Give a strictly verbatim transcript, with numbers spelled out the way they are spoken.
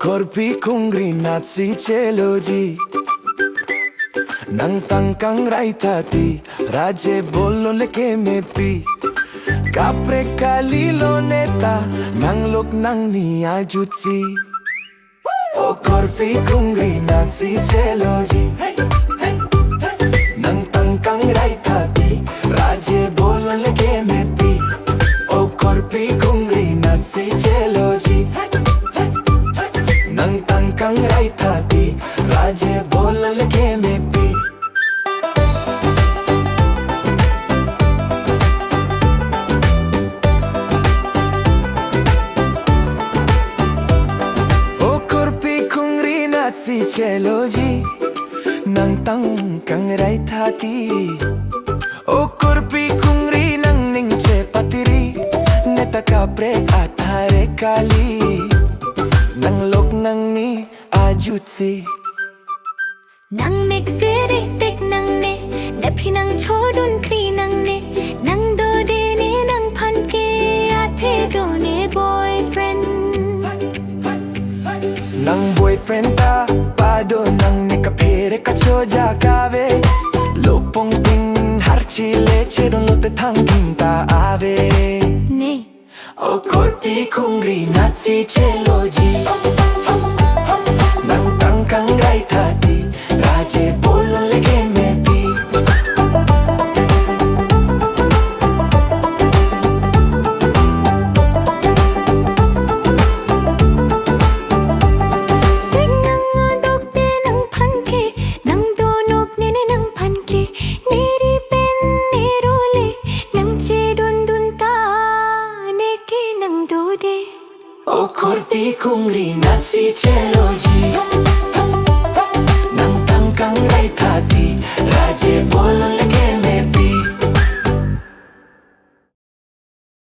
Korpi kungri natsi cheloji. Nangtang kangrai thati, raje bolon leke mepi. Kaprek kali loneta, nanglok nangni ajutsi. O korpi kungri natsi cheloji. Nangtang kangrai thati, raje bolon leke mepi. O korpi kungri natsi cheloji. Nangtang kangrai thati, raje bolon leke mepi. O korpi kungri natsi cheloji. Nangtang kangrai thati. O korpi kungri nangning chepatiri. Neta kaprek athare kali. Nanglok nangni ajutsi. Nangmek sere tek nangne, daphi nangchodun kri nangne, nangdode ne nangphan ke athe do ne boyfriend. Nang boyfriend ta pado nangne, kaphere kachoja kave. Lopong ting harchi le chedon lote thang ting ta ave. Ne. O korpi kungri natsi cheloji. Nangtang kangrai thati, raje bolon leke mepi. Sing nang adok te nangphan ke, nangdonok nene nangphan ke, neri pen nerole, nangchedondun ta neke nangdode. O korpi kungri natsi cheloji. Nangtang kangrai thati.